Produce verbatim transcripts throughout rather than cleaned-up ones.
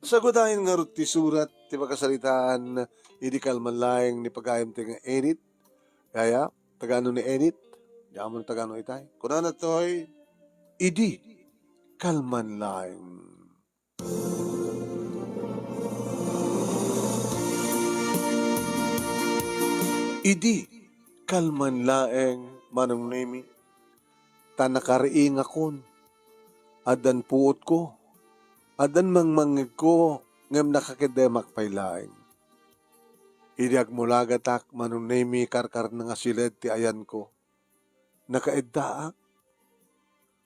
Sagudayen ngarud ti surat ti pakasaritaan idi kalman laeng ni pagayam ti nga Edith. Yaya, tagano ni Edith? Di amo ni tagano itay. Kunana toy, idi kalman laeng. Idi kalman laeng, Manong Nemi, ta nakariingakon. Addan puotko, addan mangmangngegko, ngem nakakedemak pay laeng. Idi agmulagatak, Manong Nemi, karkarna nga siled ti ayanko. Nakaeddaak.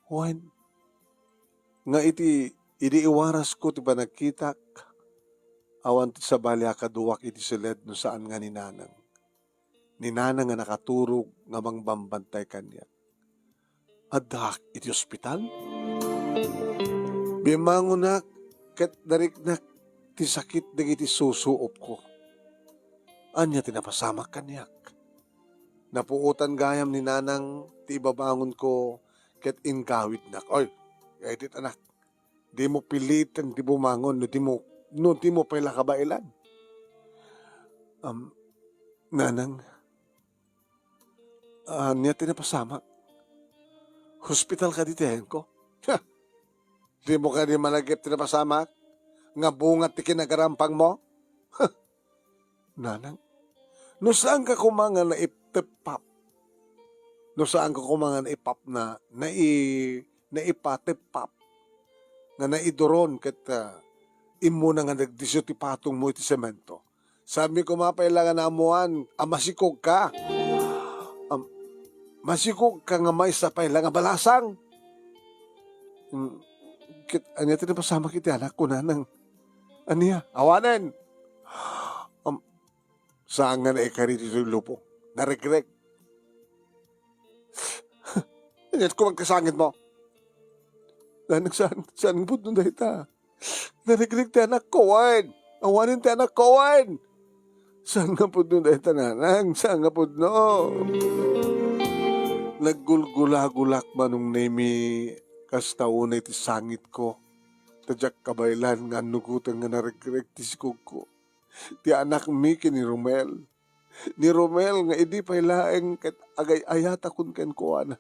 Wen, nga iti, idi iwarasko ti panagkitak, awan ti sabali a kaduak iti siled no saan nga ni Nanang. Ni Nanang nga nakaturog nga mangbambantay kaniak. Addaak iti ospital? Bimmangonak ket nariknak ti sakit dagiti susuopko. Ania ti napasamak kaniak? Napuotan gayam ni Nanang ti ibabangonko ket inggawidnak. Oy, Edith anak, dimo piliten ti bumangon no dimo, no dimo pay la kabaelan. Am, Nanang, ania ti napasamak? Hospital kadi ti ayanko? Ha! Dimo kadi malagip ti napasamak? Nga bunga ti kinagarampangmo? Ha! Nanang, no saanka koma nga naiteppap, no saanka koma nga naipap na, nai-, naipateppap, nga naiduron ket, ah, immuna nga nagdisyo ti patongmo iti semento. Saanmi koma pay la nga naammoan a masikogka. Am, masikogka nga maysa pay la nga balasang. Mm, ket ania ti napasamak iti anakko, Nanang? Ania? Awanen. Am, saan nga naikari ditoy lupong. Naregreg. Ania ti kumagkasangitmo? Nanang, saan, saan nga pudno dayta? Naregreg ti anakko, wen. Awanen ti anakko, wen. Saan nga pudno dayta, Nanang? Saan nga pudno? Naggulgulagulak, Manong Nemi, kasta unay ti sangitko. Ta diak kabaelan nga annugoten nga naregreg ti sikogko. Ti anakmi ken ni Romel. Ni Romel nga idi pay laeng ket agay-ayatakon kenkuana,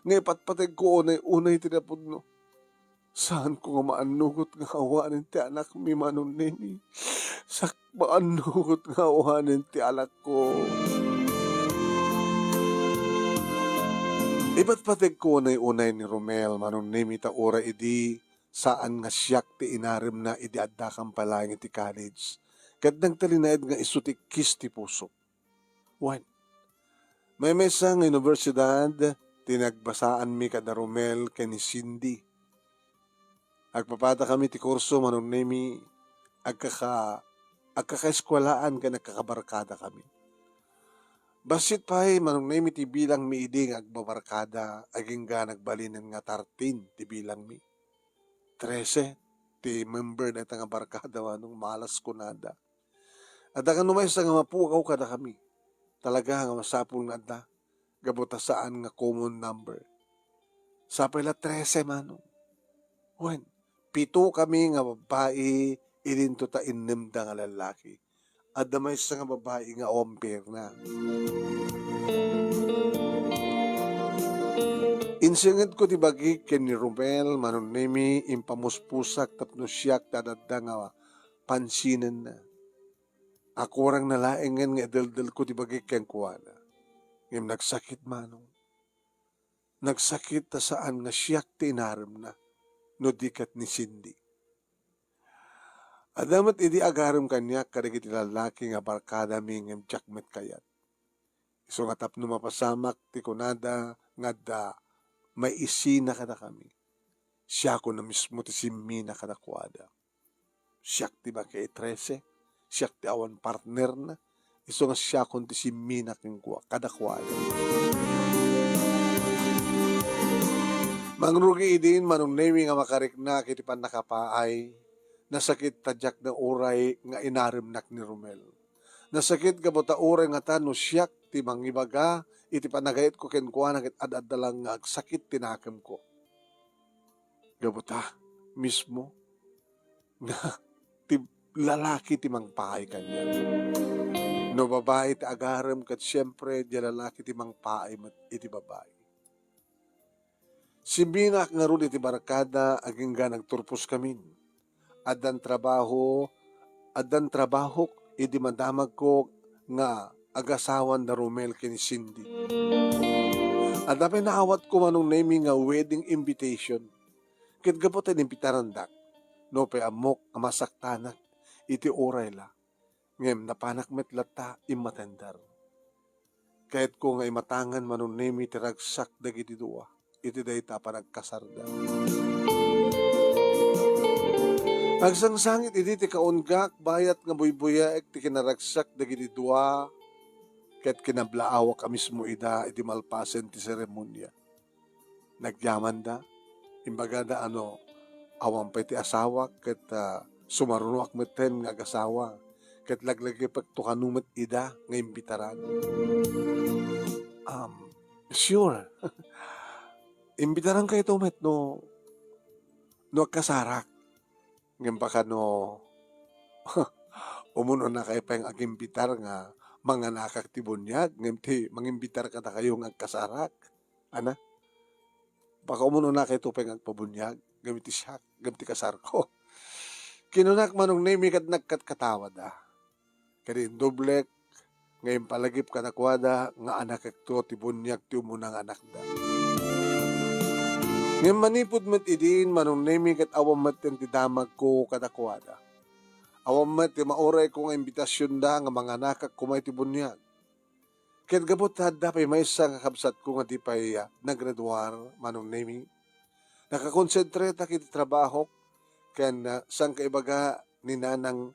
nga ipatpategko unay-unay ti napudno. Saanko nga maannugot nga awanen ti anakmi, Manong Nemi. Sak-, maannugot nga awanen ti anakko. Ipatpategko unay-unay ni Romel, Manong Nemi, ta uray idi saan nga siak ti inaremna idi addakam pay laeng iti college, ket nagtalinaed nga isu ti kiss ti pusok. Wen, maymaysa nga universidad ti nagbasaanmi kada Romel ken ni Cindy. Agpapadakami ti kurso, Manong Nemi, agkaka-, agkakaeskuelaan ken agkakabarkadakami. Bassit pay, Manong Nemi, ti bilangmi idi nga agbabarkada, agingga nagbalinen nga thirteen ti bilangmi. Trese ti member dayta nga barkada, Manong, malas kunada. Adda kano maysa nga mapukaw kadakami. Talaga nga masapul nga adda, gapu ta saan nga common number. Sapay la trese, Manong. Wen, pito kami nga babbai, idinto ta innemda nga lallaki. Adda maysa nga babbai nga umpirna. Insengedko ti bagik ken ni Romel, Manong Nemi, impamuspusak tapno siak ti adda nga pansinenna. Akurangna laengen nga ideldelko ti bagik kenkuana. Ngem nagsakit, Manong. Nagsakit ta saan nga siak ti inaremna, no di ket ni Cindy. Adda met idi agarem kaniak kadagiti lallaki nga barkadami ngem diak met kayat. Isu nga tapno mapasamak ti kunada nga adda maiisina kadakami, siakon a mismo ti simmina kadakuada. Siak ti makaitrese, siak ti awan partnerna, isu nga siakon ti simmina kenkua-, kadakuada. Mangrugi idin, Manong Nemi, nga makariknak iti pannakapaay, nasakit ta diak nauray nga inaremnak ni Romel. Nasakit gapu ta uray ngata no siak ti mangibaga iti panagayatko kenkuana ket ad-adda lang nga agsakit ti nakemko. Gapu ta mismo nga ti lalaki ti mangpaay kaniak. No babai ti agarem, ket siempre, diay lalaki ti mangpaay met iti babai. Simminak ngarud iti barkada agingga nagturposkamin. Addan trabaho, addan trabahok idi madamagko nga agasawan da Romel ken ni Cindy. Adda pay naawatko, Manong Nemi, nga wedding invitation. Ket gapu ta inimbitarandak, nupay ammok a masaktanak iti uray la, ngem napanak met latta immatender. Kayatko nga imatangan, Manong Nemi, ti ragsak dagiti dua iti dayta a panagkasarda. Agsangsangit idi ti kaunggaak, bayat nga buybuyaek ti kinaragsak dagiti dua, ket kinablaawak a mismo ida iti malpasen ti seremonia. Nagyamanda, imbagada a no awan pay ti asawak ket, ah, sumarunoak metten nga agasawa, ket laglagipekto kano met ida nga imbitaran. Um, sure. Imbitarankayto met no, no agkasarak. Ngem baka no, umun-unakayo pay nga agimbitar nga manganakak ti buniag, ngem ti mangimbitar kadakayo nga agkasarak. Ana? Baka umun-unakayto pay nga agpabuniag, ngem iti siak, ngem ti kasarko. Kinunak, Manong Nemi, ket nagkatkatawada. Kadi indublek nga impalagip kadakuada nga anakekto ti buniag ti umuna nga anakda. Ngem manipud met idin, Manong Nemi, ket awan metten ti damagko kadakuada. Awan met ti maurayko nga imbitasionda nga manganakak koma iti buniag. Ket gapu ta adda pay maysa nga kabsatko nga di pay, ah, naggraduar, Manong Nemi, nakakonsentratak iti trabahok ken, ah, saan ka ibaga ni nanang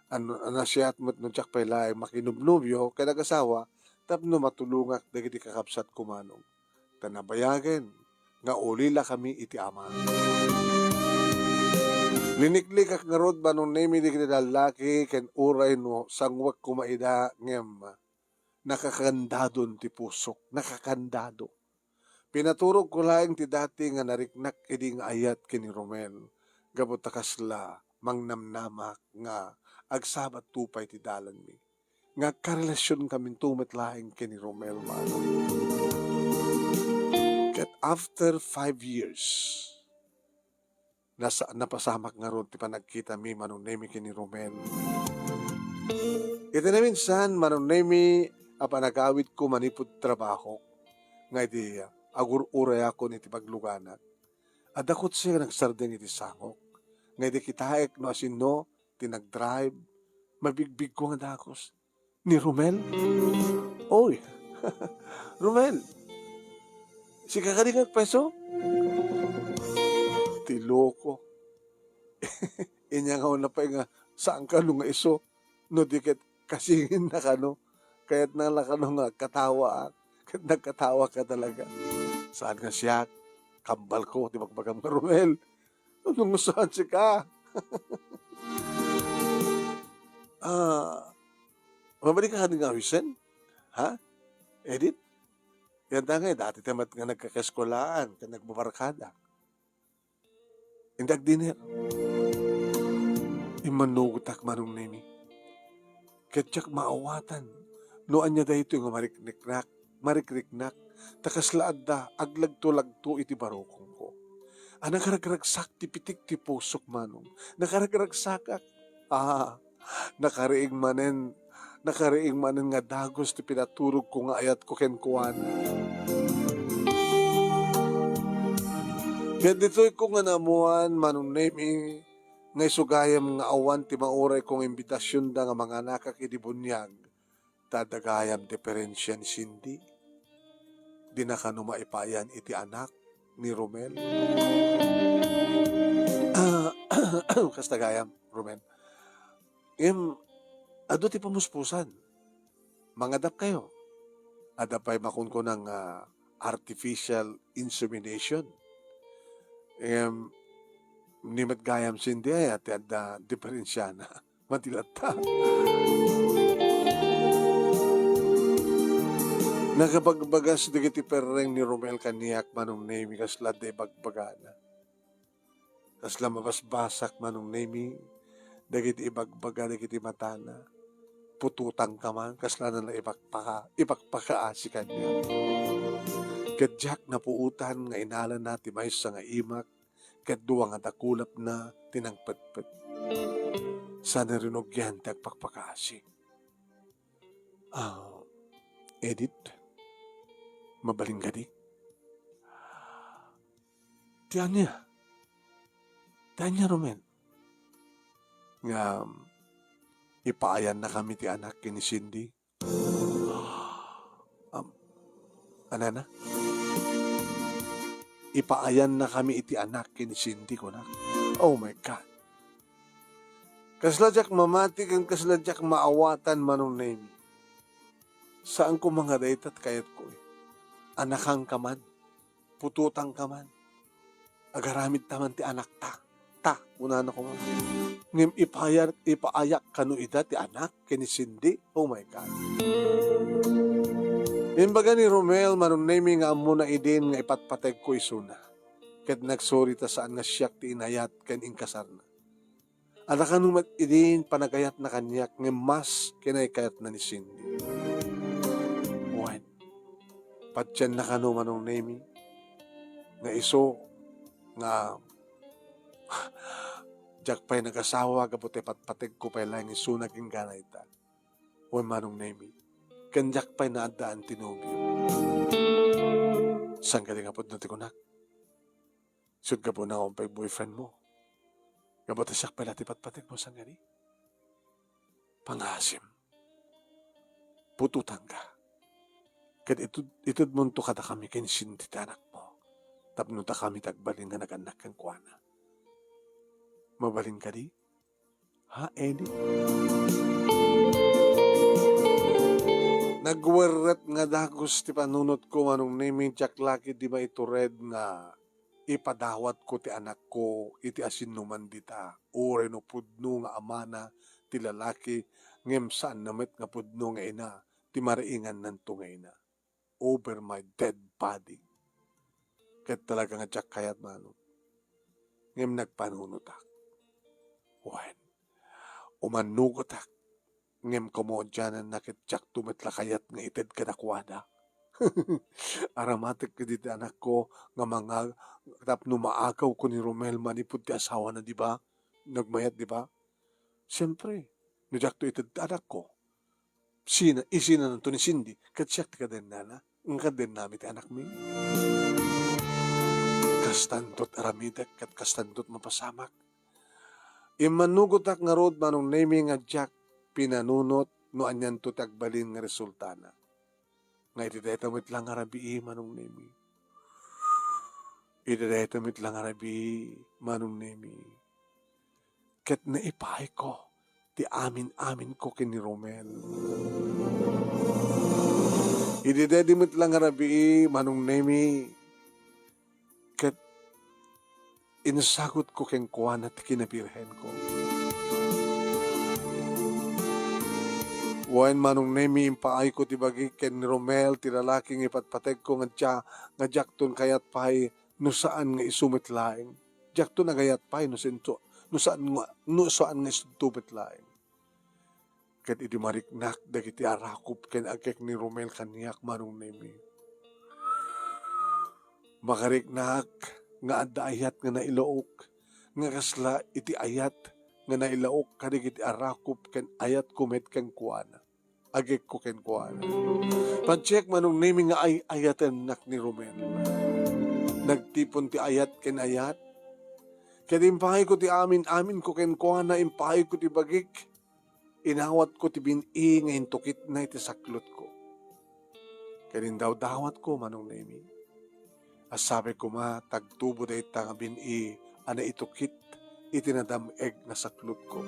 a no, a nasayaat met no diak pay laeng makinobnobio ken agasawa tapno matulongak dagiti kakabsatko, Manong. Ta nabayagen nga ulilakami iti Ama. Liniklikak ngarud, Manong Nemi, dagiti lallaki ken uray no sanguek koma ida, ngem nakakandadon ti pusok, nakakandado. Pinaturogko laeng ti dati nga nariknak idi nga ayat ken ni Romel, gapu ta kasla mangnamnamak nga agsabatto pay ti dalanmi. Nga agkarelasionkaminto met laeng ken ni Romel, Manong. Ket after five years, nasa-, napasamak ngarud ti panagkitami, Manong Nemi, ken ni Romel. Iti naminsan, Manong Nemi, a panagawidko manipud trabahok, nga idi agur-urayakon iti pagluganak, adda kotse nga nagsardeng iti sangok, nga idi kitaek no asinno ti nagdrive, mabigbigko nga dagus. Ni Romel? Oy, Romel, sika kadi nga agpayso? Ti loko. Inya nga una pay nga saan kano nga isu, no di ket kasinginna kano. Kayatna la kano nga agkatawaak. Ket nagkatawaka talaga. Saan nga siak, kambalko ti bagbagam nga Romel. Ano nga saan sika? Ah, mabalik ka kadi nga awisen? Ha? Edit? Yan ta nga, dati ta met nga nagkakaeskuelaan, ken nagbabarkada. Inda agdiner. Immanugotak, Manong Nemi. Ket diak maawatan no ania daytoy nga marikniknak, marikriknak, ta kasla adda aglagto-lagto iti barukongko. A, nakaragragsak ti pitik ti pusok, Manong. Nakaragragsakak. Ah, nakariing manen, nakariing manen nga dagus ti pinaturogko nga ayatko kenkuana. Ket ditoyko nga naammoan, Manong Nemi, nga isu gayam nga awan ti maurayko nga imbitasionda nga manganakak idi buniag, ta adda gayam diperensia ni Cindy. Dina kano maipayan iti anak ni Romel. Ah, kasta gayam, Romel. Ngem, adu ti pamuspusan. Mangadapkayo. Adda pay makunkuna nga artificial insemination. Ngem, ni met gayam Cindy aya ti adda diperensiana. Mati latta. Nakabagbagas dagiti perreng ni Romel kaniak, Manong Nemi, kasla adda ibagbagana. Kasla mabasbasak, Manong Nemi, dagiti ibagbaga dagiti matana, "Putotangka man," kasla na ipakpaka-, ipakpakaasi kaniak. Ket diak napuotan nga inalana ti maysa nga imak ket dua nga dakulapna ti nangpetpet. Saan a rinugian ti agpakpakaasi. Ah, Edith, mabalin kadi? Ti ania? Ti ania, Romel? Nga, ipaayannakami ti anak ken ni Cindy? Am, anana? Ipaayannakami iti anak ken ni Cindy, kunak. Oh my God. Kasla diak mamati ken kasla diak maawatan, Manong Nemy. Saan koma nga dayta ti kayatko, eh. Anakangka man. Putotangka man. Agaramidta man ti anakta. Ta, kunana koma. Ngem ipaayak, ipaayak kano ida ti anak ken ni Cindy? Oh my God. Imbaga ni Romel, Manong Nemy, nga ammona idin nga ipatpategko isuna. Ket nagsuri ta saan nga siak ti inayat ken inkasarna. Adda kano met idin panagayatna kaniak ngem mas kinaykayatna ni Cindy. Wen, patienna kano, Manong Nemy, nga isu nga diak pay nagasawa gapu ta ipatpategko pay laeng isuna ken ganayta. Wen, Manong Nemy, ken diak pay naaddaan ti nobio. Saan kadi nga pudno ti kunak? Isut' gapuna nga awan pay boyfriend mo. Gapu ta siak pay la ti patpategmo, saan kadi? Pangaasim. Putotangka. Ket itud-, itedmonto kadakami ken Cindy ti anakmo. Tapno dakami ti agbalin nga nagannak kenkuana. Mabalin kadi? Ha, Eddie? Nagwerret nga dagus ti panunotko, Manong Nemy, diak la ketdi maitured nga ipadawatko ti anakko iti asinnuman dita, uray no pudno nga amana ti lalaki, ngem saanna met nga pudno nga ina ti mariingannanto nga ina. Over my dead body. Ket talaga nga diak kayat, Manong. Ngem nagpanunotak. Wen, umannugotak. Ngem kamudiananna ket diakto met la kayat nga ited kadakuada. Aramatek dagiti anakko nga mangag-, tapno maagawko ni Romel manipud ti asawana, di ba? Nagmayat, di ba? Siempre, no diakto ited ti anakko, sina-, isinananto ni Cindy, ket siak ti kadennana, nga kadennami ti anakmi. Kastanto ti aramidek, ket kastanto ti mapasamak. Immannugotak ngarud, Manong Nemy, nga diak pinanunot no anianto ti agbalin nga resultana. Nga iti dayta met la nga rabii, Manong Nemy. Iti dayta met la nga rabii, Manong Nemy. Ket naipayko ti amin-aminko ken ni Romel. Iti daydi met la nga rabii, Manong Nemy, ket insagutko kenkuana ti kinabirhenko. Wen, Manong Nemy, impaayko ti bagik ken ni Romel, ti lalaki nga ipatpategko nga dia-, nga diakton kayat pay no saan nga isu met laeng. Diakto nagayat pay no sinto-, no saan nga, no saan nga isunto met laeng. Ket idi mariknak dagiti arakop ken agek ni Romel kaniak, Manong Nemy. Makariknak nga adda ayat nga nailaok, nga kasla iti ayat nga nailaok kadagiti arakop ken ayatko met kenkuana. Agekko kenkuana. Patiek, Manong Nemy, nga ay-ayatennak ni Romel. Nagtipon ti ayat ken ayat. Ket impaayko ti amin-aminko kenkuana, impaayko ti bagik. Inawatko ti bin-i nga intukitna iti saklutko. Ket indawdawatko, Manong Nemy. Asabi koma, tagtubo dayta nga bin-i a naitukit iti nadam-eg nga saklutko.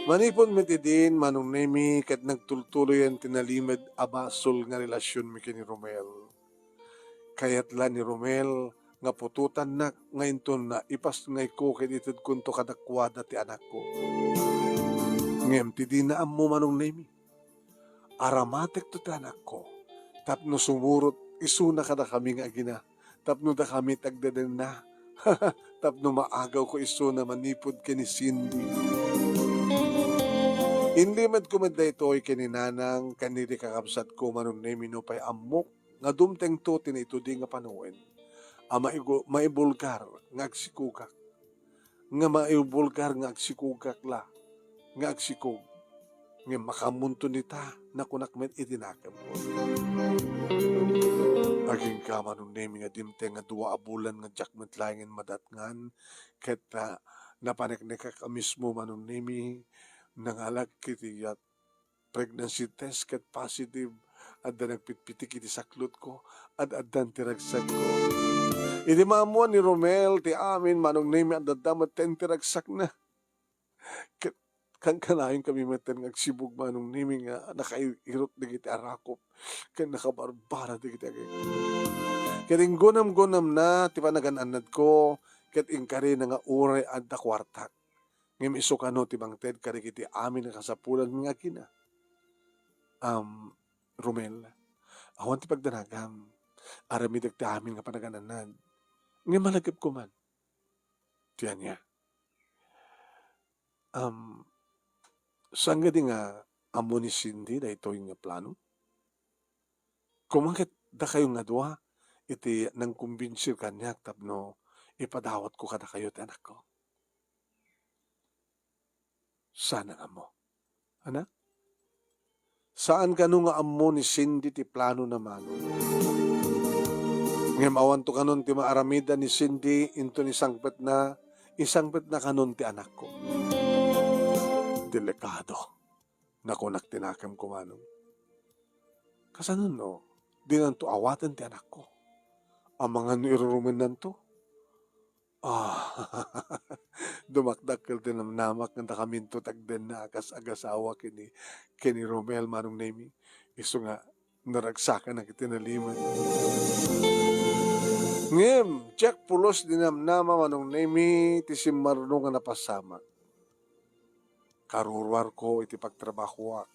Manipud met idin, Manong Nemy, ket nagtultuloyen ti nalimed a basol nga relasionmi ken ni Romel. Kayat la ni Romel nga putotannak nga inton naipasngayko ket itedkonto kadakuada ti anakko. Ngem ti dina ammo, Manong Nemy, aramatekto ti anakko tapno sumurot isuna kadakami nga agina, tapno dakami ti agdadenna. tapno maagawko isuna manipud ken ni Cindy. Inlimedko met daytoy ken ni Nanang ken ni di kakabsatko, Manong Nemi, nupay ammok nga dumtengto ti naitudi nga panawen a maigo-, maibulgar nga agsikogak, nga maibulgar nga agsikogak la, nga agsikog. Ngem makaammonto dita, nakunak met iti nakemko. Agingga, Manong Nemi, nga dimteng nga dua a bulan nga diak met laengen madatngan, ket, ah, napaneknekak a mismo, Manong Nemi, nangalak iti, ah, pregnancy test ket positive, adda nagpitpitik iti saklotko, ad-addan ti ragsakko. Idi maammuan ni Romel ti amin, Manong Nemi, adda met ti ragsakna. Ket kankanayon kami metten nga agsibug, Manong Nemi, nga nakairot dagiti arakop ken nakabarbara dagiti agek. Ket inggunamgunamna ti panagan-annadko, ket inkarina nga uray adda kuartak. Ngem isu kano ti mangted kadagiti amin a kasapulanmi nga agina. Am, Romel, awan ti pagdanagam. Aramidek ti amin nga panagan-annad. Ngem malagipko man. Ti ania? Am, saan nga di nga ammo ni Cindy daytoy nga plano? Koma ket dakayo nga dua iti nangkumbinsi kaniak tapno ipadawatko kadakayo ti anakko. Saan nga ammo? Anak? Saan kano nga ammo ni Cindy ti planona, Manong? Ngem awanto kanon ti maaramida ni Cindy inton isangpetna, isangpetna kanon ti anakko. Delikado, nakunak ti nakemko, Manong. Kasano no dinanto awaten ti anakko? Amangan no irurumennanto? Ah, dumakdakkel ti namnamak nga dakaminto ti agdenna a kas agasawa ken ni, ken ni Romel, Manong Nemi. Isu nga naragsakanak iti nalimed. Ngem, diak pulos dinamnama, Manong Nemi, ti simmarno nga napasamak. Karuruarko iti pagtrabahoak.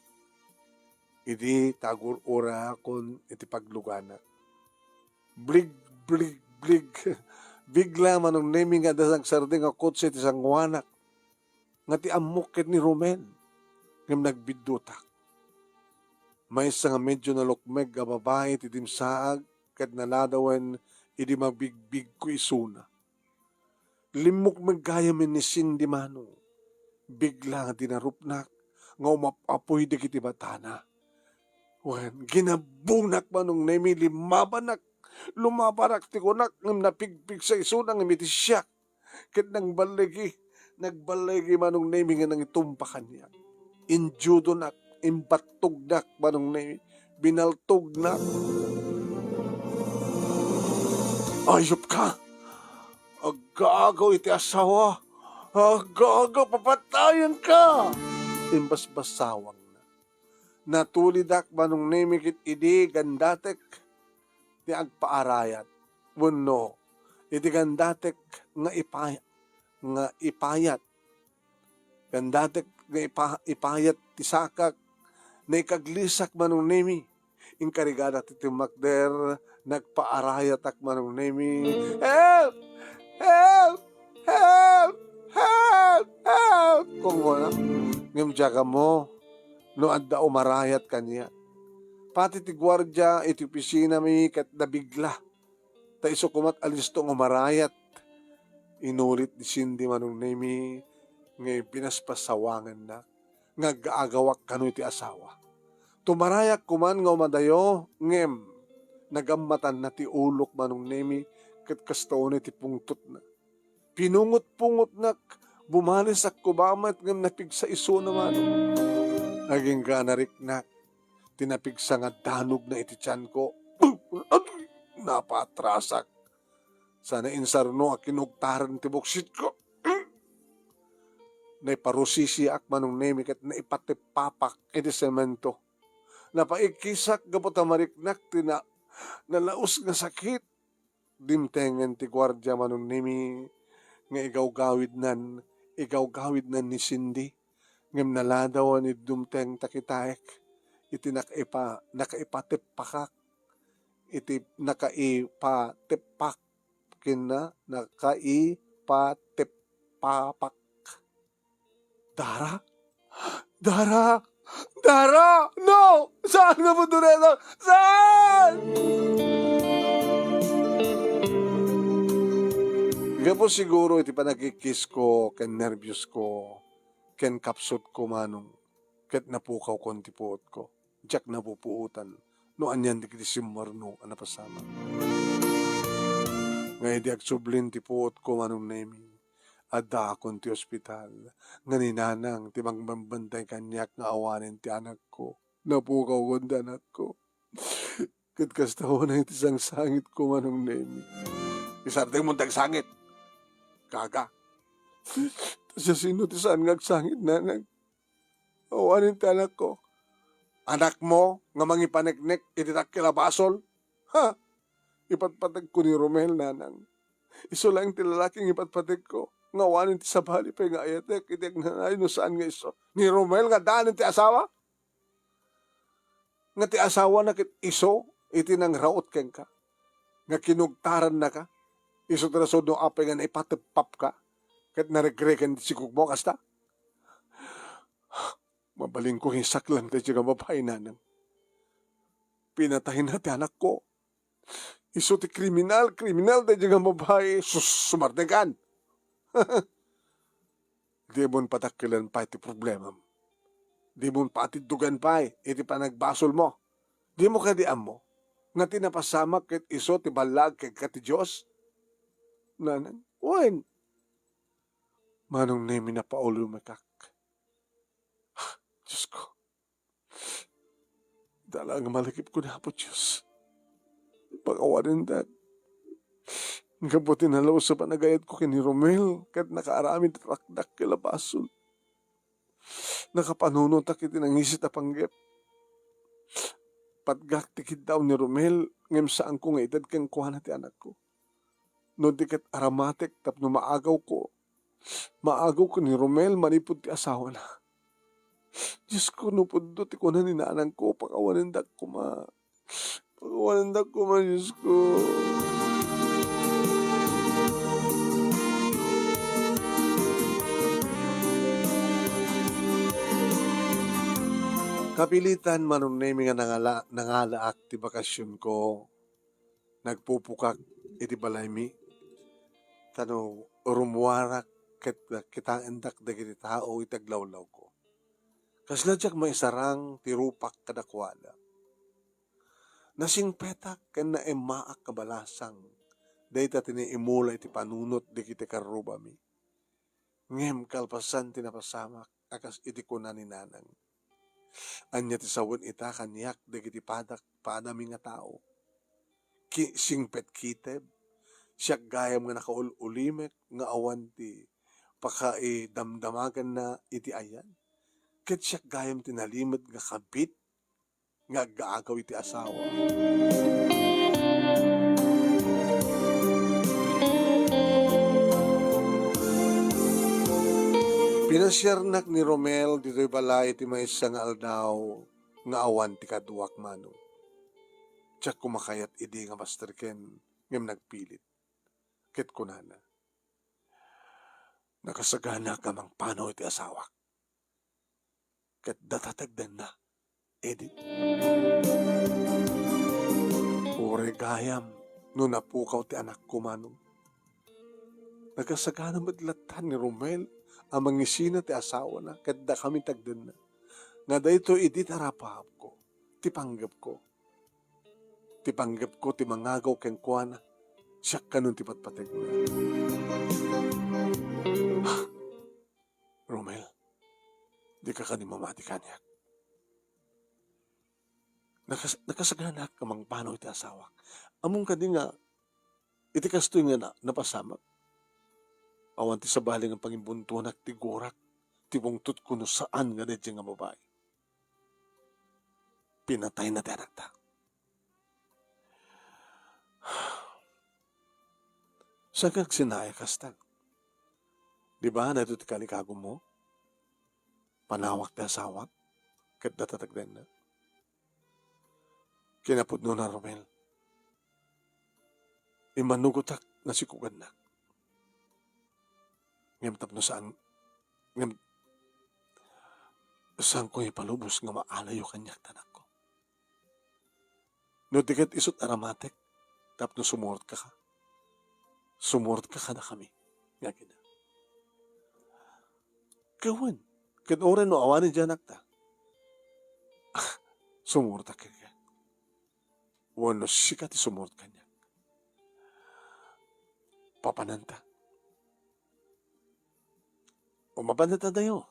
Idi tagur-urakon iti pagluganak. Blig, blig, blig. Bigla, Manong Nemi, nga adda nagsardeng a kotse ti sangoanak nga ti ammok ket ni Romel, ngem nagbiddutak. Maysa nga medyo nalukmeg a babai ti dimsaag ket naladawen idi mabigbigko isuna. Limmukmeg gayam ni Cindy, Manong. Bigla nga dinarupnak nga umap-apoy dagiti matana. Wen, ginabbunak, Manong Nemi, limmabanak. Lumabanak ti kunak ngem napigpigsa isuna ngem iti siak. Ket nagballigi, nagballigi, Manong Nemi, nga nangitumpa kaniak. Injudonak, imbattognak, Manong Nemi, binaltognak. Ayupka! Agagaw iti asawa! Agagaw, papatayenka! Imbasbasawangna. Natulidak, Manong Nemi, ket idi gandatek ti agpaarayat. Wenno, idi gandatek nga ipa-, nga ipayat. Gandatek nga ipa-, ipayat ti sakak, naikaglisak, Manong Nemi. Inkarigadak ti timmakder, nagpaarayatak, Manong Nemi. "Help! Help! Help! Help! Help!" Kungkuna. Ngem diak ammo no adda umarayat kaniak. Pati ti guardia iti opisinami ket nabigla. Ta isu koma't alisto nga umarayat. Inulit ni Cindy, Manong Nemi, nga ibinaspasawangannak nga agagawak kano iti asawa. Tumarayak koman nga umadayo, ngem nagammatanna ti ulok, Manong Nemi, ket kasta unay ti pungtotna. Pinungot-pungotnak, bumalisak koma met ngem napigsa isuna, Manong. Agingga nariknak ti napigsa nga danogna iti tianko. Napatrasak. Sana insarno a kinugtaren ti buksitko. Naiparusisiak, Manong Nemi, ket naipatippapak iti semento. Napaikkisak gapu ta mariknak ti na-, nalaus nga sakit. Dimtengen ti guardia, Manong Nemi, nga igawgawidnan, igawgawidnan ni Cindy. Ngem naladawan idi dumteng ta kitaek iti nakaipa-, nakaipatippakak, iti nakaipatippak kenna, nakai-, patippapak. Dara? Dara? Dara! No! Saan nga pudno dayta? Saan? Gapu siguro iti panagkikisko ken nerbios ko ken kapsut ko, Manong, ket napukawkon ti puotko. Diak napupuotan no anian dagiti simmarno a napasamak. Nga idi agsublin ti puotko, Manong Nemi, addaakon ti ospital, nga ni Nanang ti mangbambantay kaniak nga awanen ti anakko. Napukawkon ti anakko. Ket kasta unay ti sangsangitko, Manong Nemi. Isardengmo ti agsangit. Gaga. Ta siasino ti saan nga agsangit, Nanang? Awanen ti anakko. Anakmo nga mangipaneknek iti dakkel a basol? Ha? Ipatpategko ni Romel, Nanang. Isu laeng ti lalaki nga ipatpategko, nga awanen ti sabali pay nga ayatek iti agnanayon no saan nga isu. Ni Romel nga addaanen ti asawa? Nga ti asawana ket isu iti nangraot kenka, nga kinugtarannaka, isu ti rason no apay nga naipateppapka ket naregreken ti sigugmo kasta? Mabalinko nga isaklang daydiay nga babai, Nanang. Pinatayna ti anakko. Isu ti kriminal, kriminal daydiay nga babai. Sus, sumardengkan. Dimon padakkelen pay ti problemam. Dimon paatiddogan pay iti panagbasolmo. Dimo kadi ammo nga ti napasamak ket isu ti ballaag kenka ti Dios? Nanang, wen, Manong Nemi, napaulumekak. Diosko, dala nga malagipko ni Apo Dios. Pakawanendak. Gapu ti nalaus a panagayatko ken ni Romel, ket nakaaramid iti dakdakkel a basol. Nakapanunotak iti nangisit a panggep. Patgak ti kiddaw ni Romel, ngem saanko nga ited kenkuana ti anakko. No di ket aramatek tapno maagawko, maagawko ni Romel manipud ti asawana. Diosko, no pudno ti kuna ni nanangko, pakawanendak koma. Pakawanendak koma, Diosko. Kapilitan, Manong Nemi, nga nangala-, nangalaak ti bakasionko. Nagpupukak iti balaymi, ta no rummuarak ket kitaendak dagiti tao iti aglawlawko. Kasla diak maisarang ti rupak kadakuada. Nasingpetak ken naemmaak a balasang dayta ti naimula iti panunot dagiti karrubami. Ngem kalpasan ti napasamak a kas iti kuna ni nanang, ania ti sawen ita kaniak dagiti padak padami nga tao? Ki-, singpet kitib, siak gayam nga nakaul-ulimek nga awan ti pakaidamdamaganna iti ayan, ket siak gayam ti nalimed nga kabit nga aggaagaw iti asawa. Pinasiarnak ni Romel ditoy balay iti maysa nga aldaw nga awan ti kaduak, Manong. Diak koma kayat idi nga masterken, ngem nagpilit. Ket kunana, "Nakasagana ka mangpanaw iti asawak." Ket data tagdenna, Edith. Uray gayam no napukaw ti anakko, Manong. Nakasagana met latta ni Romel a mangisina ti asawana ket dakami tagdenna. Nga daytoy idi ti arapaapko, ti panggepko. Ti panggepko ti mangagaw kenkuana, siak kanon ti patpategna. Romel, dika kadi mamati kaniak. Nakas-, nakasaganaak nga mangpanaw iti asawak. Ammom kadi nga iti kastoy nga na-, napasamak, awan ti sabali nga pangimbuntuanak ti gurak, ti pungtotko no saan nga daydiay nga babai. Pinatayna ti anakta. Saan ka agsinnaay a kasta? Di ba, daytoy ti kalikagumo? Panawak ti asawak, ket data tagdenna. Kinapudnona, Romel, immanugotak nga sikugannak. Ngem tapno saan, ngem saanko ipalubos nga maalayo kaniak, anakko. No di ket isut' aramatek tapno sumurotka ka. Sumurotka kadakami nga agina. Ket wen, ket uray no awanen diay anakta, sumurotak kenka. Wenno sika ti sumurot kaniak. Papananta. O mapananta dayo.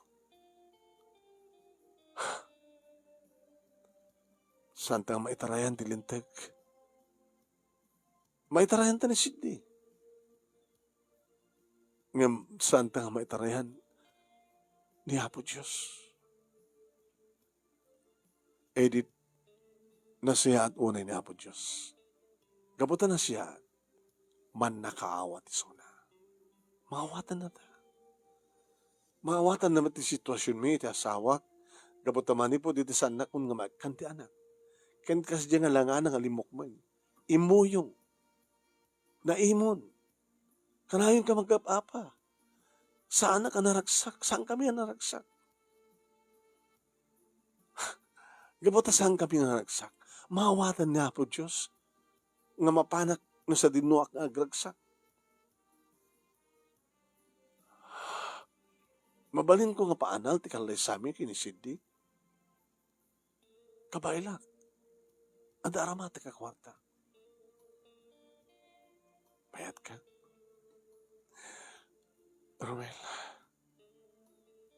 Saanta nga maitarayan ti linteg. Maitarayanta ni Sidney. Ngem saanta nga maitarayan ni Apo Dios. Edit, nasayaat unay ni Apo Dios. Gapu ta nasayaat, mannakaawat isuna. Maawatannata. Maawatanna met ti situasionmi iti asawak, gapu ta manipud iti saannakon nga maikkan ti anak. Ken kasdiay nga langana nga limmukmen. Immuyong. Naimon. Kanayonka mangkap-apa. Saanak a naragsak. Saankami a naragsak. Gapu ta saankami a naragsak, maawatan ni Apo Dios nga mapanak no sadinoak nga agragsak. Mabalinko nga paanal ti kallaysami ken ni Sidney. Kabaelak, adda aramatek a kuarta. Payatka? Romel,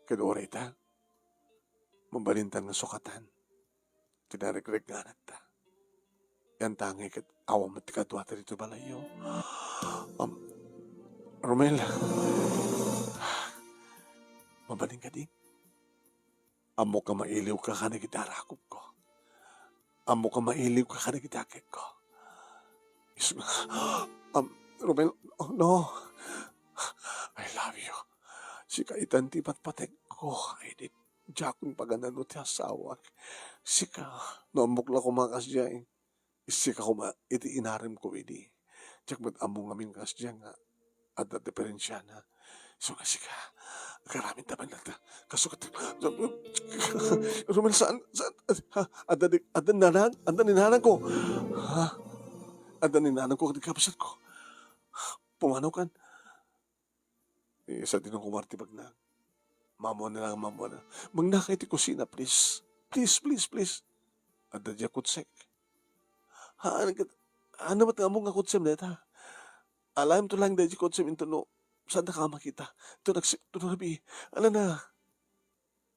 ket uray ita, mabalintan nga sukatan ti narikrek nga anakta. Yantangay ket awan met ti kaduata ditoy balayyo. Am, Romel, mabalin kadi? Ammok a mailiwka kadagiti arakupko. Ammok a mailiwka kadagiti akekko. Is-, am, Romel, oh, no. I love you. Sika itan ti patpategko, Edith. Diakon paganano ti asawak. Sika, no ammok la koma kasdiay, sika koma iti inaremko idi. Diak met ammo ngamin kasdiay nga adda diferensiana. Isu nga sika, agaramidta man latta. Kasu ket, Romel, saan, saan, ha, adda di, adda ni nanang, adda ni nanangko. Ha? Adda ni nanangko ket kabsatko. Pumanaw kan. Eh, sadino nga umar ti bagna. Maammoanna lang, maammoanna. Magnaka iti kusina, please. Please, please, please. Adda diay kutsek. Haan ket, haan met nga ammok nga kutsem dayta. Alayamto lang daydi kutsem intono saandaka a makita. Intono agsi-, intono rabii. Alana.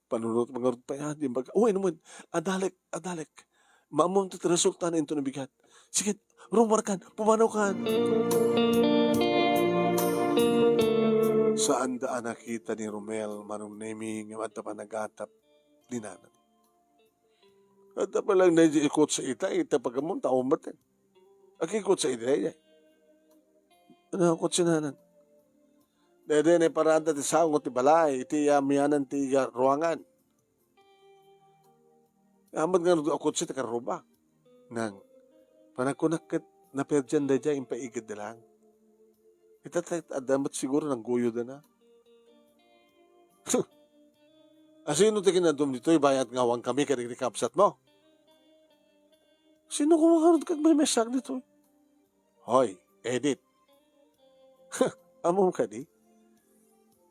Panunot ngarud pay, ah, di baga. Uy, ano man? Adalek, adalek. Maammoanto ti resultana intono bigat. Sige, rumuarkan, pumanawkan. Saanda a nakita ni Romel, Manong Nemi, nga adda panagatap ni nanang. Adda pa lang na ikot sa ita, ita pagamun, tao maten. Akikot sa ita, eh. Ano, akot si nanang? Dede, naiparada ti sango ti balay, iti amianan ti ruangan. Amat nga nagdu a kotse ti karruba. Nang, panagkunak ket naperdian daydiay impaigidda lang. Ita ta-, adda met siguro nagguyo dana. Asino ti kinadum ditoy bayat nga awan kami kadagiti kabsat mo? Sino kumakarod kag may mesak ditoy? Hoy, Edith. Ammom kadi?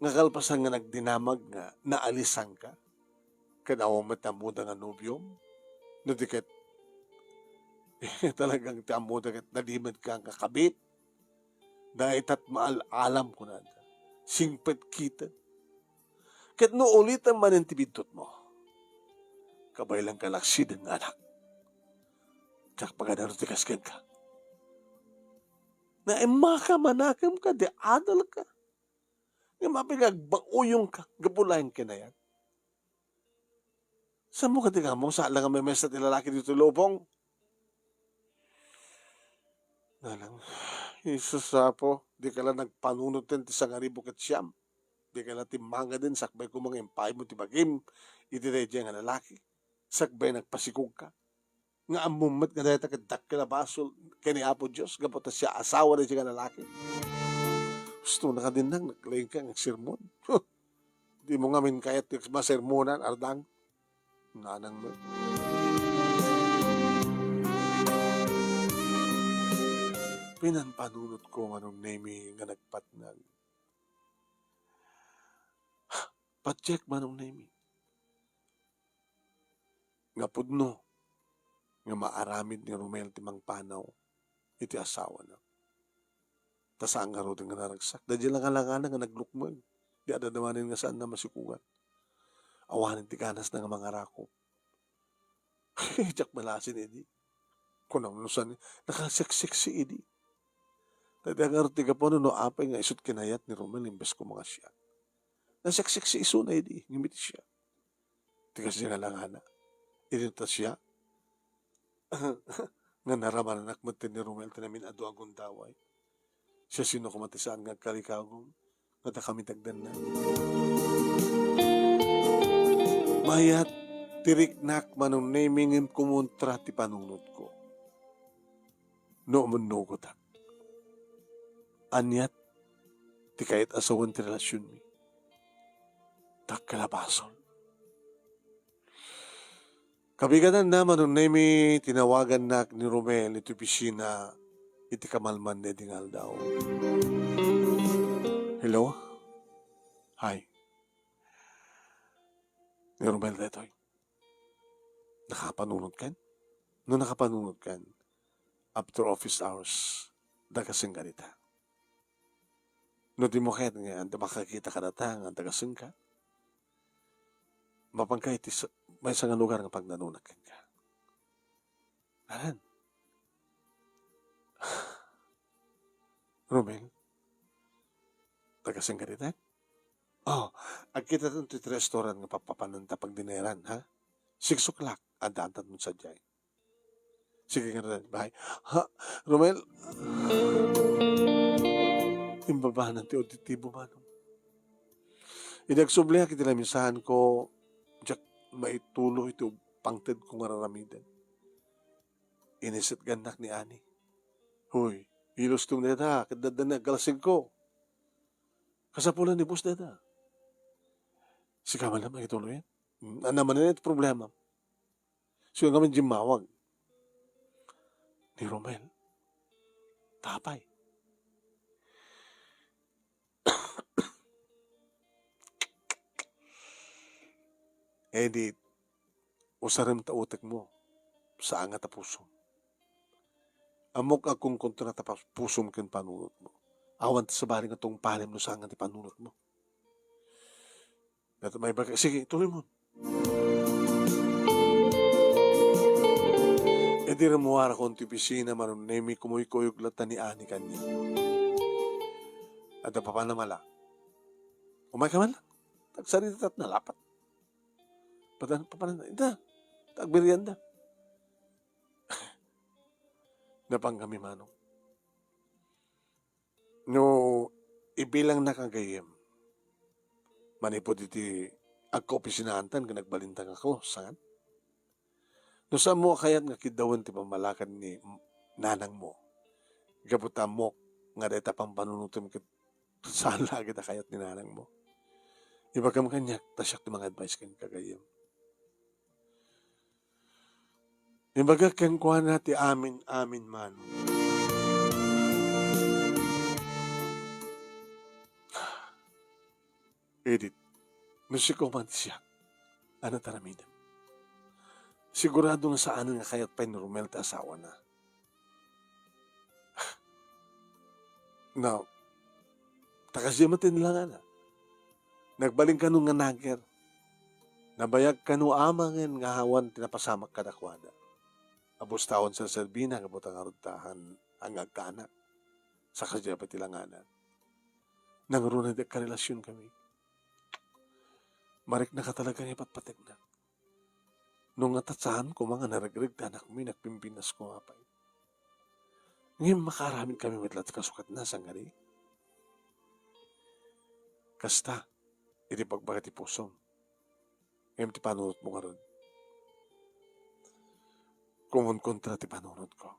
Nga kalpasan nga nagdinamag nga naalisanka? Ket awan met ammoda nga nobiom? No di ket, talagang ti ammoda ket nadimedka nga kabit? Daytat maal-alam kunada. Singpet kiten. Ket no ulitem manen ti bidtutmo, kabaelanka laksiden nga anak. Diak paganano ti kas kenka. Naimmaka, manakemka, di adalka. Ngem apay nga agbauyongka gapu laeng kinayat? Saanmo kadi nga ammom, saan la nga memesa ti lalaki ditoy lubong? Nanang, Jesus, Apo, dika la nagpanunot ten ti sangaribu ket siam. Dika la timmangaden sakbay koma nga impaaymo ti bagim iti daydiay nga lalaki. Sakbay nagpasikogka. Nga ammom met nga dayta ket dakkel a basol ken ni Apo Dios gapu ta siak asawa daydiay nga lalaki. Gusto na ka din nang naglaing ka nga sermon. Di mo ngamin kayat nga masermonan, Ardang. Nanang mo. Pinanpanunot ko, Manong Nemi, nga nagpatnag. Patiek, Manong Nemi, nga pudno nga maaramid ni Romel ti mangpanaw iti asawana. Ta saan ngaruden nga naragsak. Daydiay langalangana nga naglukmeng. Di adda manen nga saanna masikogan. Awanen ti ganasna nga mangarakop. Diak malasin idi. Kunam no saan, nakaseksiksi idi. Ta diak ngarud ti gapu no apay nga isut kinayat ni Romel imbes ko nga siak. Naseksiksi isuna idi, ngem iti siak. Ti kasdiay nga langana. Idi ta siak, nga naramanak met ni Romel ti namin-adu a gundaway. Siasino koma ti saan nga agkalikagum, nga dakami ti agdennag. Mayat ti riknak, Manong Nemi, ngem kumontra ti panunotko. No umunnugotak, aniat ti kayat a sawen ti relasionmi? Dakkel a basol. Kabigatanna, Manong Nemi, tinawagannak ni Romel iti opisina iti kamalman daydi nga aldaw. Hello? Hi. Ni Romel daytoy. Nakapanunotkan? No nakapanunotkan, after office hours, dagasenka dita. No dimo kayat nga anta makakita kadata nga dagasenka, mapanka iti sa-, maysa nga lugar nga pagnanunak kenka. Anan? Romel, dagasenka dita? Oh, agkitatayo iti restaurant nga papapananta pagdineran, ha? Six o'clock, addaantayon sadiay. Sige nga, Romel. Bye. Ha? Romel? Imbabanan ti auditibo, manong. Idi agsubliak iti lamisaanko, diak maitulo iti pangtedko nga ar-aramiden. Inisetgannak ni Ani. Hoy, ilustom dayta, ket adda ni aggalasegko. Kasapulan ni boss dayta. Sika man lang makituloy. Hmm, ania manen ti problema? Sino ngamin dimmawag? Ni Romel. Tapay. Edit, usarem ta utekmo, saan nga ta pusom. Ammok a agkonkontra ta pa-, pusom ken panunotmo. Awan ta sabali nga tungpalem no saan nga ti panunotmo. Dayta maibaga, sige, ituloy mo. Idi rimmuarakon ti opisina, Manong Nemi, kumuykuyog latta ni Ani kaniak. Adda papanna mala. Umayka man lang. Agsarita ta nalapat. Padan, papanan, ita, agmerienda. Napan kami, manong. No ibilangnak a gayyem, manipud iti agkaopisinaantan ken agbalinta nga close, saan? No saanmo a kayat nga kiddawen ti pammalakad ni nanangmo, gapu ta ammok nga dayta pampanunotem ket saan la dagiti kayat ni nanangmo. Ibagam kaniak, ta siak ti manga-advise kenka, gayyem. Imbagak kenkuana ti amin-amin, manong. Edit, no sika man ti siak, ania ti aramidem? Sigurado nga saanen nga kayat pay ni Romel ti asawana. No, ta kasdiay met ti nilangana. Nagbalin kano nga nager. Nabayag kano amangen nga awan ti napasamak kadakuada. Abus ta awan serserbina, gapu ta ngarud ta han-, han nga agkaanak. Sa kasdiay pay ti langana. Nangruna ti agkarelasionkami. Mariknaka talaga nga ipatpatekna. No ngata saan koma nga naregreg ti anakmi, nagpimpinas koma pay. Ngem makaaramidkami met la ti kasukatna, sangani? Kasta, iti pagbaga ti pusom. Ngem ti panunotmo ngarud, kumonkontra ti panunotko.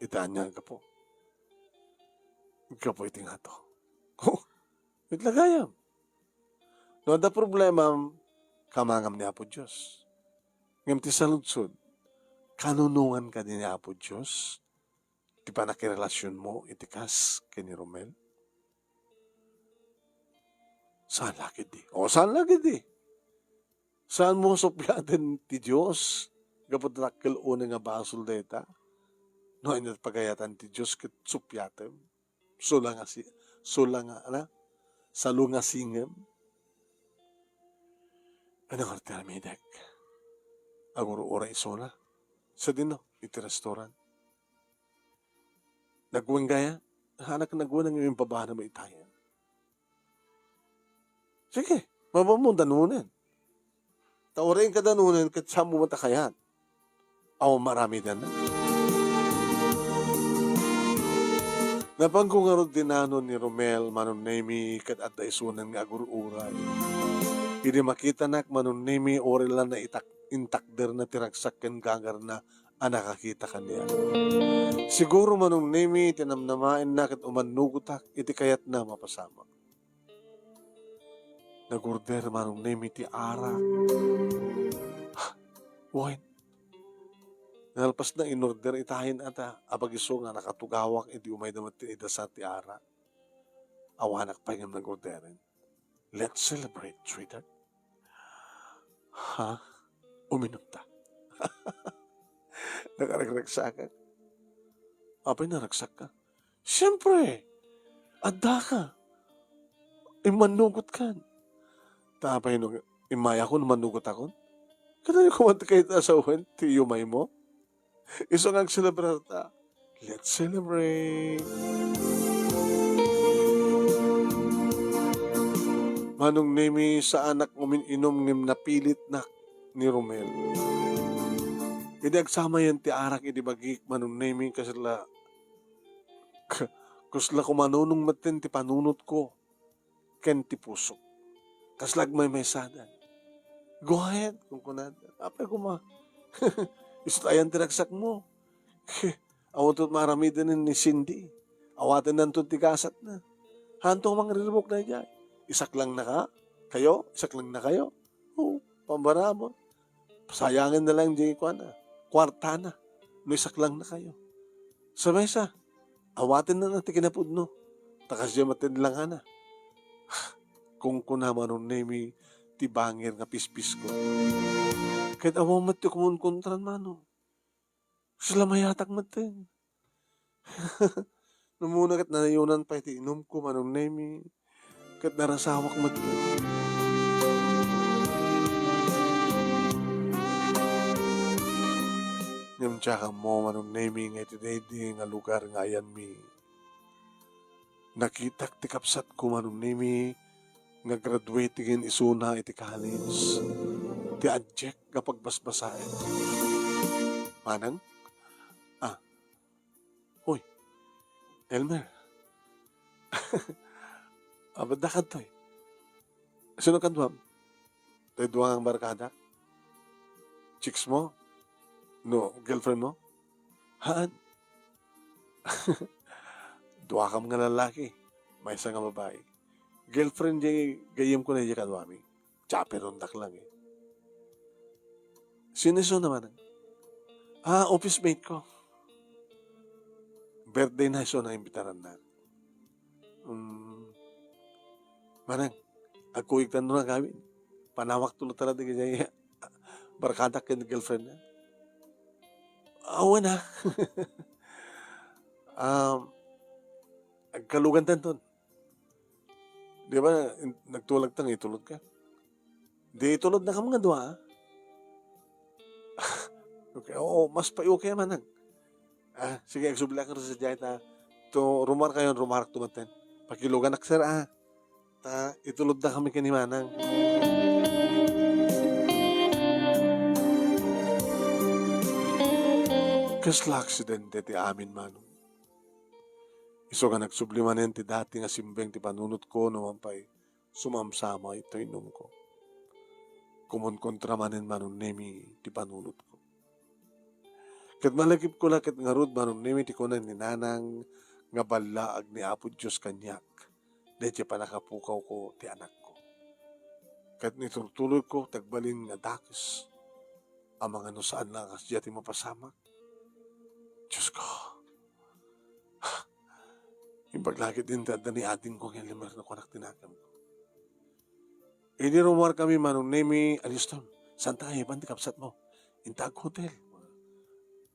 Ita ania a gapu? gapu iti ngato. Met la gayam. No adda problemam, kamangam ni Apo Dios. Ngem ti saludsod, kanunongan kadi ni Apo Dios ti pannakirelasionmo iti kas ken ni Romel? Saan la ketdi. O, saan la ketdi. Saanmo suppiaten ti Dios gapu ta dakkel unay nga basol dayta? No, ania ti pagayatan ti Dios ket suppiatem? Sula nga si-, sula nga, ala, salungasingem. Ania ngarud ti aramidek? Agur-uray isuna. Sadino, iti restaurant. Nagweng gaya? Hanak nagweng nga imbabana mo itayan. Sige, mabammo danunen. Ta uray inka danunen, ket saanmo met a kayat. Awan maaramidenna. Napanko ngarud ti nanon ni Romel, Manong Nemi, ket adda isunan nga agur-uray. Idi makitanak, Manong Nemi, uray la naitak-, intakderna ti ragsak ken gagarna a nakakita kaniak. Siguro, Manong Nemi, ti namnamaenna ket umannugotak iti kayatna mapasamak. Nag-order Manong Nemi ti arak. Wen, nalpasna in-order itayen ata, apag isu nga nakatugawak idi umayda met ti idasat ti arak. Awanak pay ngem nag-orderen. Let's celebrate, sweetheart. Ha? Uminumta. Nakaragragsakak. Apay naragsakka? Siempre, addaka. Immannugotkan. Ta apay no immayakon, mannugotakon? Kadayta koma ti kayat a sawen ti iumaymo? Isu nga agselebrar ta. Let's celebrate. Manong Nemi, saanak umin-inum ngem napilitnak ni Romel. Idi agsamayen ti arak idi bagik, Manong Nemi, kasla, kasla kumanunong metten ti panunotko ken ti pusok. Kasla agmaymaysadan. "Go ahead," kunkunada. "Apay koma? Isu ti ayan ti ragsakmo." Awanto maaramiden ni Cindy. Awatennanto ti gasatna. Hanto mangriribuk daydiay. Isaklangna ka? Kayo? Isaklangna kayo? Oo, pambarabon. Sayangen na lang di kuana, kuartana. No isaklangna kayo. Sa maysa, awatenna ti kinapudno. Ta kasdiay met ti langana. Kunkuna Manong Nemi ti bangir nga pispisko. Ket awan met ti kumunkontran, Manong. Sila mayatak metten. Namuna ket nanayonan pay ti inumko, Manong Nemi. Ket narasawak met. Ngem diak ammo, Manong Nemi, nga iti daydi nga lugar nga ayanmi, nakitak ti kabsatko, Manong Nemi, nga graduating isuna iti college. Ti adjek nga pagbasbasaen. Manang? Ah. Uy, Elmer. Abat da kadtoy. Sino kaduam? Tay dua nga barkada? Chicks mo? No, girlfriend mo? Haan? Duakam nga lalaki, maysa nga babai. Girlfriend di gayyemko na di kaduami. Chaperondak lang eh. Sino isu naman? Ah, office mate ko. Birthday na isu na imbitaran na. Um, Manang, agkuyog tanto nga agawid. Panawak tulo tara di kanya barkadak ken girlfriend na. Awan ah. Um, agkalugan tanton. Di ba, in-, nagtulag ta nga itulod ka? Di itulod na kami nga dua, ah. Okay, oo, mas pa-, okay man nag-, ah, sige, agsubli ka sa diay ta. To, rumar kayo, rumar tumaten. Pakilugan ak, sir, ah. Ta, itulod na kami kanimanang. Kasla aksidente ti amin, Manong. Isu nga nagsubli manen ti dati nga simbeng ti panunotko, no man pay sumamsama iti inumko. Kumunkontra manen Manong Nemi ti panunotko. Ket malagipko la ket ngarud Manong Nemi ti kuna ni Nanang nga ballaag ni Apo Dios kaniak daydiay pannakapukawko ti anakko. Ket niturtuloyko ti agbalin nga dakes a mangano saan nga kasdiay ti mapasamak. Diosko, imbag la ketdin ti adda ni adingko nga Elmer no kunak ti nakemko. Idi rummuarkami, Manong Nemi, aliston, saanta nga iban ti kabsatmo? Inta aghotel.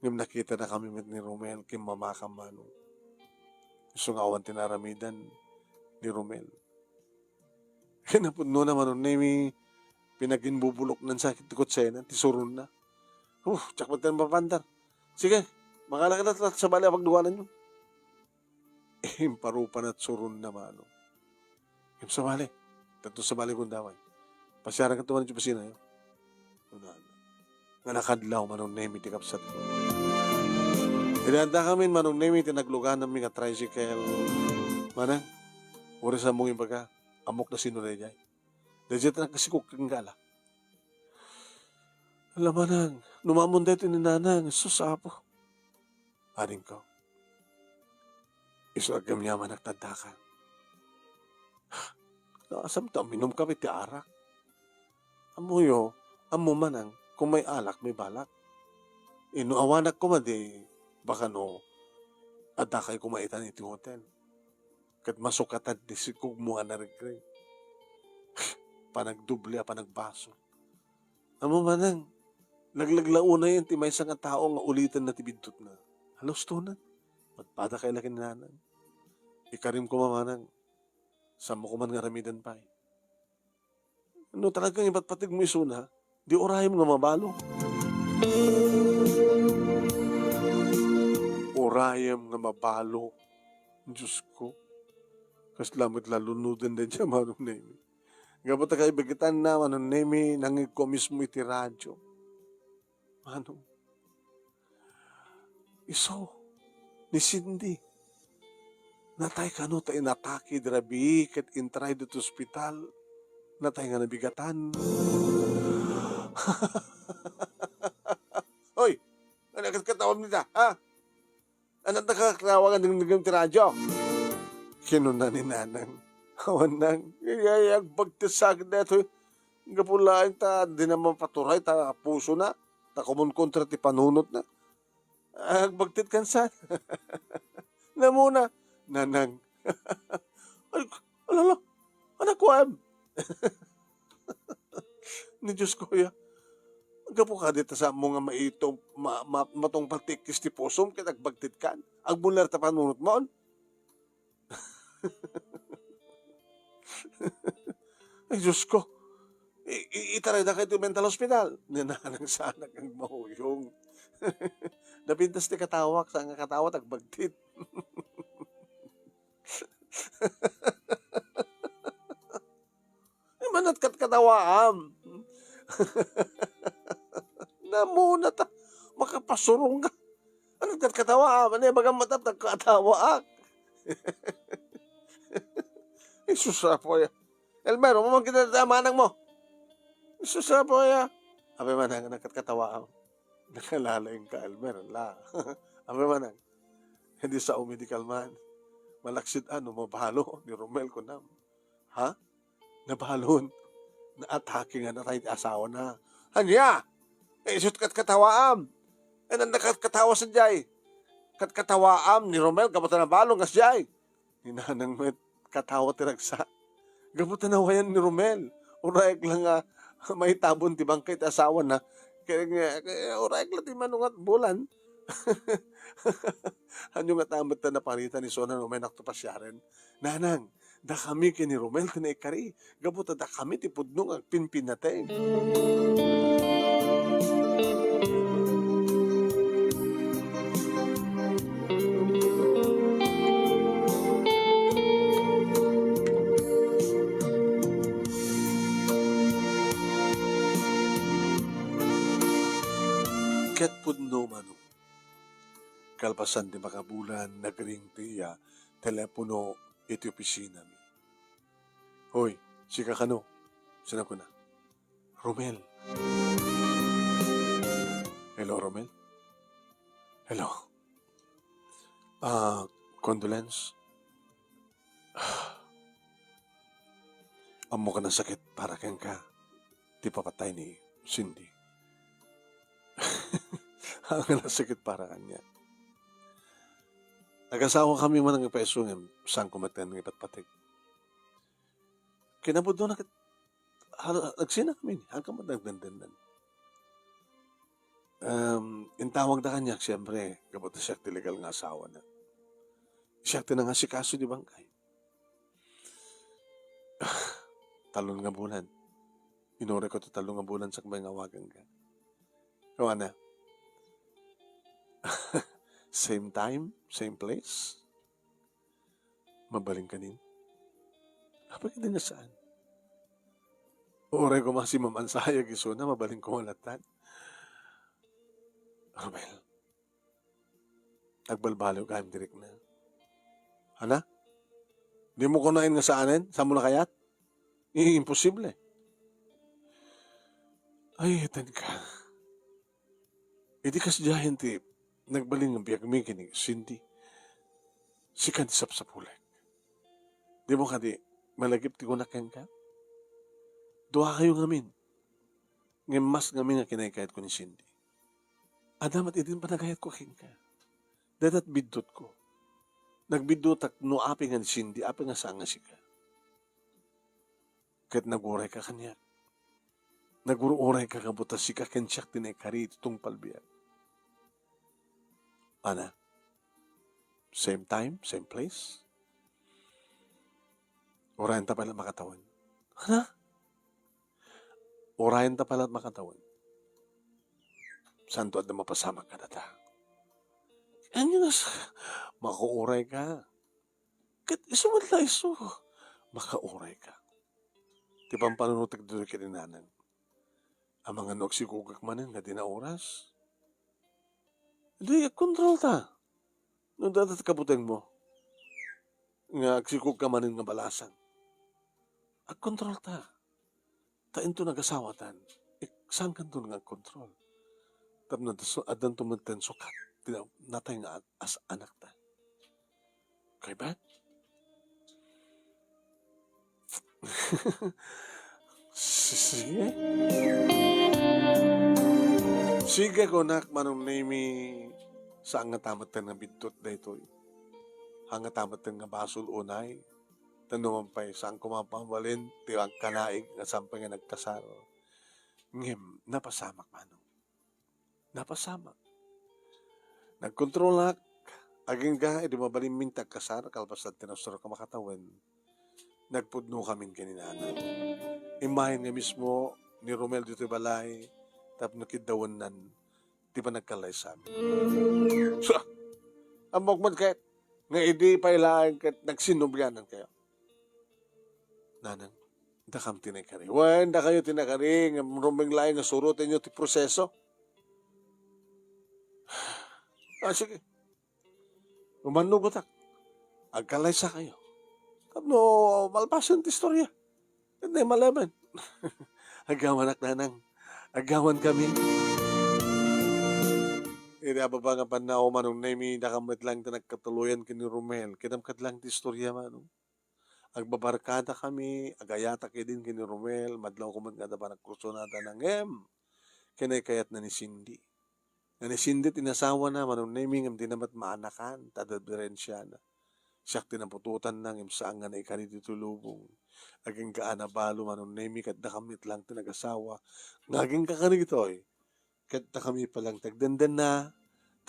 Ngem nakitanakami met ni Romel, kimmamaka, Manong. Isu nga awan ti naaramidan ni Romel. Ket napudnona, Manong Nemi, pinaginbubuloknan sa ti kutsena, ti suronna. Uf, diak met mapaandar. Sige, makala ka na sabali a pagduananyo. Imparupana ti suronna, Manong. Ngem sabali, tatto sabali gundaway. Pasiaran ka tuman ti opisina, yo. Kunana. Nga nakadlaw, Manong Nemi, ti kabsatko. Inadda kami, Manong Nemi, ti naglugananmi nga tricycle. Manang, uray sa mong ibaga, ammok no sino daydiay. Daydiay ti nagkasikog ken gala. Ala, Manang, numamon daytoy ni Nanang, sus, Apo. Adingko. Isu a gamiamanak ti addaka. Naasam ta uminumka iti arak. Ammoyo, ammo, Manang, kung may alak, may balak. Inno awanak koma di, baka no, addakay koma itan iti hotel. Ket masukatan ti sikogmo a naregreg. Panagdubli a panagbasol. Ammo, Manang, laglaglaonayen ti maysa nga tao nga ulitenna ti biddutna. Alustonen. Padpadakay la ken ni Nanang. Ikarim koma, Manang. Saanmo koman nga aramiden pay. No talagang ipatpategmo isuna, di urayem nga mabalo. Urayem nga mabalo. Diosko. Kasla met la lunoden daydiay, Manong Nemi. Gapu ta kaibagitanna, Manong Nemi, nangngegko mismo iti radyo. Manong, isu, ni Cindy. Natay kano ta inatake di rabii ket intaray ditoy ospital. Natay nga nabigatan. Hoy! Ania ket katawagmo dita, ha? Ania ti katawag a dengdengem ti radyo? Kinuna ni Nanang. Awan, Nang. Ay, ay, agbagtetsa daytoy. Gapu laeng ta dina mapaturay ta pusona, ta kumunkontra ti panunotna. Agbagtetkan sa. Namuna, Nanang. Ay, alala, anak ko, em. Ni Diosko, ya. Gapu kadi ta saanmo nga maitom, ma-, ma-, matungpal ti ikkis ti pusom ket agbagtetkan. Agbunlar ta panunotmon. Ay, Diosko. I-, i-, itaraydaka iti mental hospital. Ni Nanang sana nga agmahuyong. Napintas ti katawak, saan nga katawak, agbagtit. Ay, manat katkatawaam. Namuna ta, makapasurong ka. Anat katkatawaam, ania ibagam, matap, nagkatawaak. Ay, sus, Apo, ya. Elmer, umuna man kita dita, manang mo. Ay, sus, Apo, ya. Apay, manang, anat katkatawaam. Nakalaing ka, Elmer, la. Apay, manang, hindi sa medical man. Malaksid, ano, mabalo ni Romel, kunam. Ha? Nabalon. Naatake nga natay ti asawana. Ania? Ay, isut' katkatawaam. Ay, nanda katkatawa sadiay. Katkatawaam ni Romel, gapu ta nabalon nga sadiay. Ni Nanang met, katawa ti ragsak. Gapu ta nawayan ni Romel. Urayek la nga maitabon ti bangkay ti asawana. Kaya nga, kaya urayek la ti manungat bulan. Ania nga ta met ta naparitan isuna no umayak to pasiaren? Nanang, dakami ken ni Romel ti naikari, gapu ta dakami ti pudno nga agpinpinateg. Ket pudno, Manong. Kalpasan ti makabulan, nagring ti iya telepono iti opisinami. "Hoy, sika kano?" Saan kuna? "Romel." "Hello, Romel?" "Hello." "Ah, Condolence. Ammok a nasakit para kenka ti papatay ni Cindy. Ammok a nasakit para kaniak. Nagasawa kami man nga paiso ngem saan ko met nga ipatpateg. Kinapudno na ket, hal-, agsina kami, hangkan met nagdendenden. Um, intawagda kaniak, siyempre, gapu ta siak ti legal nga asawana. Siak ti nangasikaso di bangkay. Talon nga bulan. Inurayko ti talon nga bulan sakbay nga awaganka. Kuana, same time, same place. Mabalinkanin? Apay kadi nga saan? Uray koma si Ma'am Ansayag isuna, mabalinko nga lattan. Romel, agbalbaliw gayam direk na. Ana? Dimo kunaen nga saanen? Saanmo na kayat? I-, imposible. Ay, etan ka. Idi kasdiayen ti nagbalin nga biagmi ken ni Cindy, sika ti sapsapulek. Dimo kadi malagip ti kunak kenka? Duakayo ngamin. Ngem mas ngamin nga kinaykayatko ni Cindy. Adda met idin panagayatko kenka. Dayta ti biddutko. Nagbiddutak no apay nga ni Cindy, apay nga saan nga sika. Ket nagurayka kaniak. Nagur-urayka gapu ta sika ken siak ti naikari iti tungpal biag. Ana, same time, same place. Urayenta pay la't makatawen. Ana? Urayenta pay la't makatawen. Saanto adda mapasamak kadata? Ania nga s-, makauray ka. Ket isu met la isu, makauray ka. Ti pampanunotek ditoy ken ni Nanang. Amangan no agsikogak manen nga dina oras. Di, agkontrolta. No dayta ti kabutengmo nga agsikogka manen nga balasang, agkontrolta. Ta inton agasawatan, ik-, saankanto nga agkontrol. Tapno adda-, addanto met ti sukat ti na-, natay nga a-, as-, anakta. Kaybat? Sige. Sige, kunak, Manong Nemy, saan nga ta met nga biddut daytoy. Saan nga ta met nga basol unay. Ta no man pay, saan ko mapabalin ti agkanaig nga saan pay nga nagkasar. Ngem, napasamak, Manong. Napasamak. Nagkontrolak, agingga idi mabalinmin ti agkasar, kalpasan ti nasurok a makatawen, nagpudnokamin ken ni Nanang. Immayen nga mismo ni Romel ditoy balay tapno kiddawennan ti panagkallaysami. Sa, ammok met ket nga idi pay laeng ket nagsinnobianankayo. Nanang, dakam ti naikari. Wen, dakayo ti naikari, ngem rumbeng laeng nga surotenyo ti proseso. Ah, sige. Umannugotak. Agkalaysakayo. Tapno malpasen ti istorya. Ket naimalemen. Agyamanak, Nanang. Agyamankami. Iti ababa nga pannaw, Manong Nemy, dakam met laeng ti nagkatuloyan ken ni Romel. Kidam ket laeng ti istorya, Manong. Agbabarkadakami, agayatak idin ken ni Romel, madlawko met nga adda panagkursunada ngem kinaykayatna ni Cindy. Nga ni Cindy ti inasawana, Manong Nemy, ngem dina met maanakan, ta adda diferensiana. Siak ti naputotanna, ngem saan nga naikari ditoy lubong. Agingga a nabalo, Manong Nemy, ket dakam met laeng ti nagasawa nga agingga kadagitoy. Ket dakami pay laeng ti agdendenna,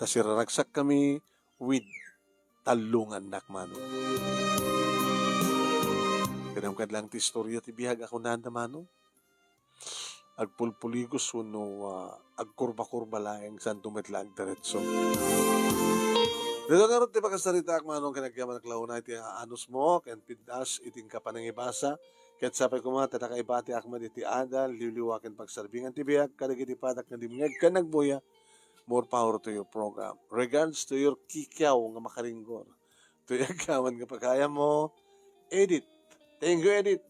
ta siraragsakkami with tallo nga annak, Manong. Kidam ket laeng ti istorya ti biag a kunada, Manong. Agpulpuligos wenno, ah, agkurba-kurba laeng, saanto met la agdiretso. Daytoy ngarud ti pakasaritaak, Manong, ken agyamanak la unay ti aanusmo ken piddas iti inka panangibasa. Ket sapay koma ta nakaibatiak met iti adal, liwliwa ken pagsarbingan ti biag kadagiti padak nga dimngeg ken nagbuya. More power to your program. Regards to your kikiaw nga makaringgor. Toy agyaman nga pagayammo, Edit. Thank you, Edit.